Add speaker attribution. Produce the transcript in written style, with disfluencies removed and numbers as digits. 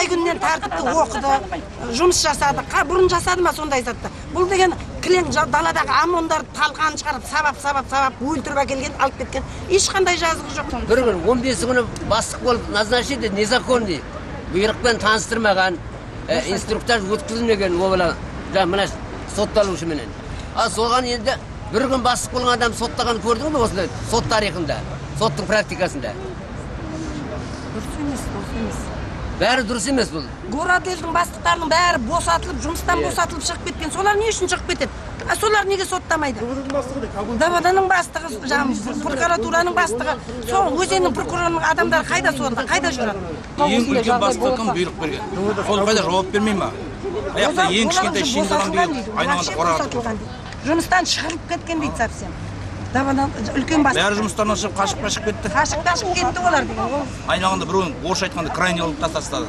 Speaker 1: Күннен тәртіпті оқыды, жұмыс жасады. Бұрын жасады ма сондай затты? Бұл деген кілең даладағы ОМОНдарды талқанын шығарып, сабап, сабап, сабап, өлтіріп әкелген, алып кеткен. Ешқандай жазығы жоқ.
Speaker 2: Бір күн, 15 күні бастық болып назначение незаконный. Бұйрықпен таныстырмаған, инструктаж өткізілмеген ол бала, мына сотталушыменен. А соған енді бір күн бастық болған адам соттаған көрдің бе осындай сот тарихында, соттың практикасында?
Speaker 1: Дұрыс емес, дұрыс емес.
Speaker 2: Бәрі дұрыс емес бұл.
Speaker 1: Горотделдің бастықтарының бәрі босатылып, жұмыстан босатылып шығып кеткен. Солар не үшін шығып кетеді? А солар неге соттамайды? ДВД-ның бастығы, жаңағы прокуратураның бастығы, сол өзеннің прокурорының адамдары қайда сонда, қайда жүреді?
Speaker 3: Ең үлкен бастығы кім бұйрық берген? Сол қайда жауап бермей ма? Аяқта ең кішкентай шенді адам деген айналаңда қорғап.
Speaker 1: Жұмыстан шығып кеткен дейді совсем. ДВД үлкен бастық.
Speaker 3: Бәрі жұмыстарынан шығып қашып-қашып кетті.
Speaker 1: Қашып-қашып кетті олар деген.
Speaker 3: Айналаңда біреуін орысша айтқанда крайний қылып тастады.